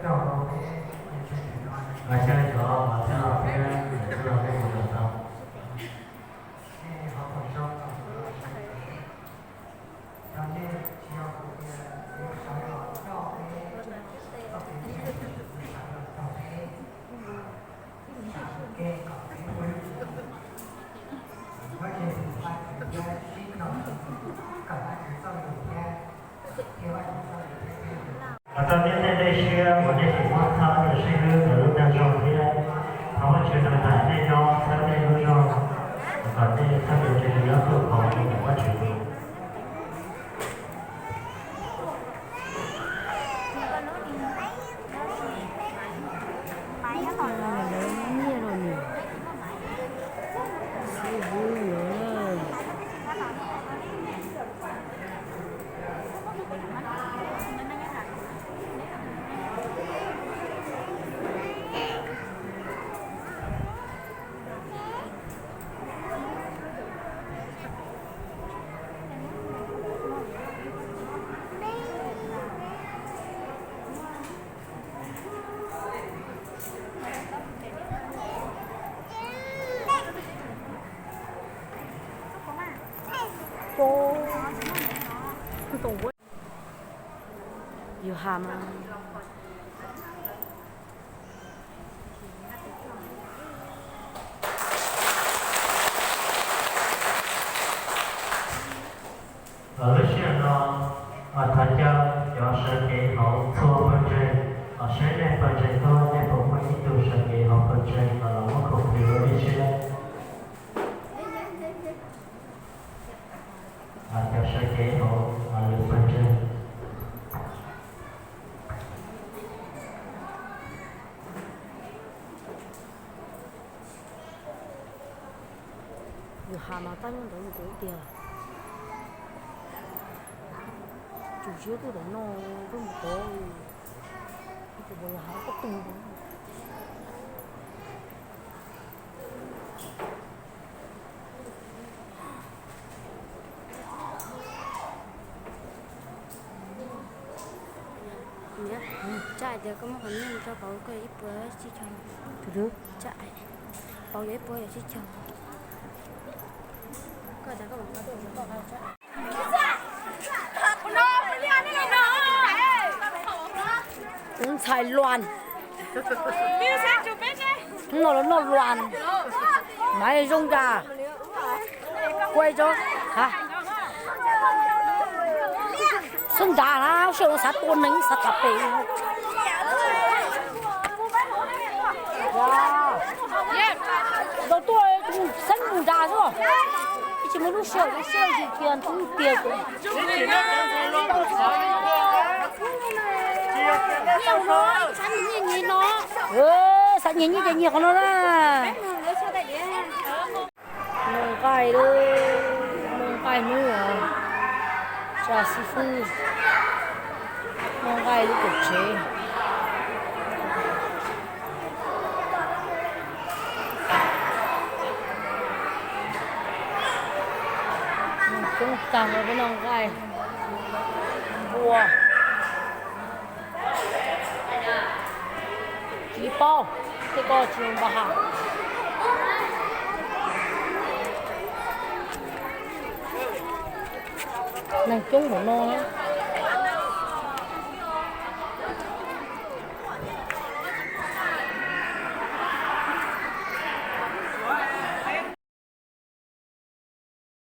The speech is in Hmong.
Xyov thiab tij laug peb mus tau tau. Hais txog nyob tej dej siab uas nej tsis muab txhawb rau sib hlub ntawm lub dag zog thiab, thov Vajtswv nrog nraim nej nyob txhawb nej lub zog, kom nej txhob cia li nyob tuaj qhov ntawm Vajtswv. Yus ha mas. Lub sij hawm no, thov caw cov sawv kev hauv txhua pawg ntseeg, saib nej pawg ntseeg tuaj nej puas muaj ib tug sawv kev hauv pawg ntseeg los muab khoom plig rau ib siab. Cov sawv kev hauv lwm pawg ntseeg. Yus ha mas tab nyob ntawd kuv tias tsum siab tuaj tom no, tuaj mus tod, tus puas yog ha koj tus. Tsam hais tias koj muab qhov nyiaj rau pauv koj ib puas tsib caug. Pauv yog ib puas yog tsib caug. Koj tas koj mam nqa tuaj, koj nqa tsam. Ub ntxhais luas. Hnub no los noj luas. Mas zoo cas. Kuaj tso. Xub nrad na, sij hawm no xav tua neeg xav tham pem. Tau tuaj xeeb mus nrad xwb. Ib tsis muaj lub sij hawm, lub sij hawm tias tiag tiag. Xav nyiag nyiaj ces nyiag qhov no na. Noj nqaij, noj nqaij hnub, tsa xib fwb, noj nqaij lub tuam tsev. Coob tag peb noj nqaij, npua. Tsis paub, tej ko tsis npam has. Neeg coob npaum no.